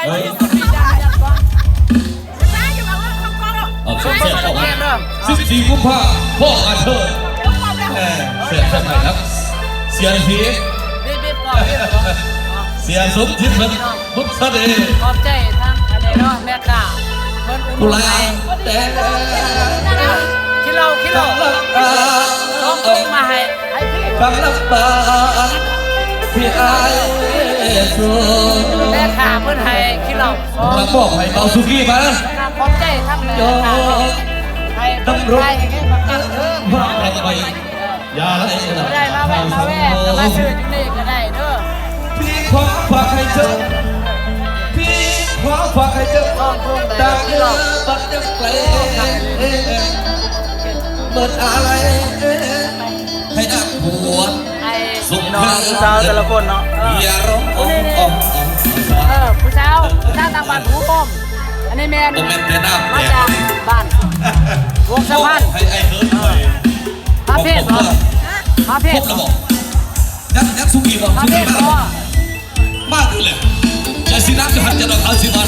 ເອີຍ ເອົາແຊບໆ ເຂົ້າມາ ສິບສີ່ ກຸມພາ ພໍ່ອາເທີ ເອີ ແຊບໆ ໃຫ້ນຳ ເສຍເສຍ ເສຍສົມຈິດເພິ່ນ ບຸດສະເດ ຂອບໃຈທາງອັນນີ້ເນາະ ແມ່ຄ້າເພິ່ນອຸດໜູນໃຫ້ ແຕ່ ກິໂລ ກິໂລ ສອງຖົງມາໃຫ້ ໃຫ້ພີ່ ກຳລັງບານ ພີ່ອ້າຍ ແມ່ຄ້າເພິ່ນໃຫ້ກິໂລ ມາບອກໃຫ້ເບົາສຸກີມາ ຂອບໃຈທັງແມ່ຄ້າ ໃຫ້ເພິ່ນໄດ້ເຮັດປະກັນເດີ ພາກັນໄປ ຢ່າໄດ້ ໄດ້ມາແວ່ມາແວ່ ກໍມາຊື້ຢູ່ນີ້ກໍໄດ້ເດີ ພີ່ຂໍຝາກໃຫ້ເຈົ້າ ພີ່ຂໍຝາກໃຫ້ເຈົ້າ ຕາກເຫຼືອບັດຍັງໄກ ເໝິດອາໄລ ໃຫ້ນັກບວດ ໃຫ້ ສົງ ພີ່ນ້ອງຜູ້ສາວແຕ່ລະຄົນເນາະ ເອີ ຢ່າຮ້ອງ ເອີ ຜູ້ສາວ ຜູ້ສາວທາງບ້ານພູໂຮມ ອັນນີ້ແມ່ນ ບໍ່ແມ່ນແຕ່ນ້ຳ ມາຈາກບ້ານວົງສະພານ ໃຫ້ອ້າຍເຮີນໄປ ພາເພດບໍ່? ພາເພດບໍ່? ຍັງ ຍັງສຸກີບໍ່? ພາເພດບໍ່? ມາຄືແຫຼະ ຈະຊິນັບຢູ່ຫັ້ນຈະດອກ ເອົາຊິມາ